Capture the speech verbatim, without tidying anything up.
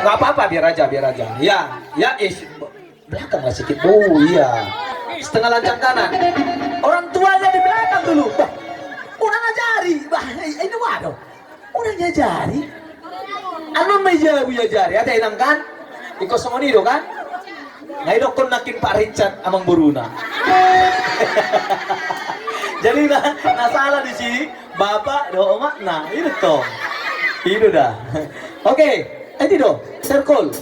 Apa-apa, biar aja, biar aja. Ya, ya, eh, belakang lah sedikit. Oh iya. Setengah lancang kanan. Orang tuanya di belakang dulu. Bah, unang ajari. Bah, ini waduh. Unang ajari. Anu ma jabu ajari. Ada inang kan? Iko songon i do kan? Nga i dokkon nangkin Pak Richard amang boruna. Jadi na, na sala di sini bapak dohot omakna. I do tong. I do da. Oke, ini do. Circle.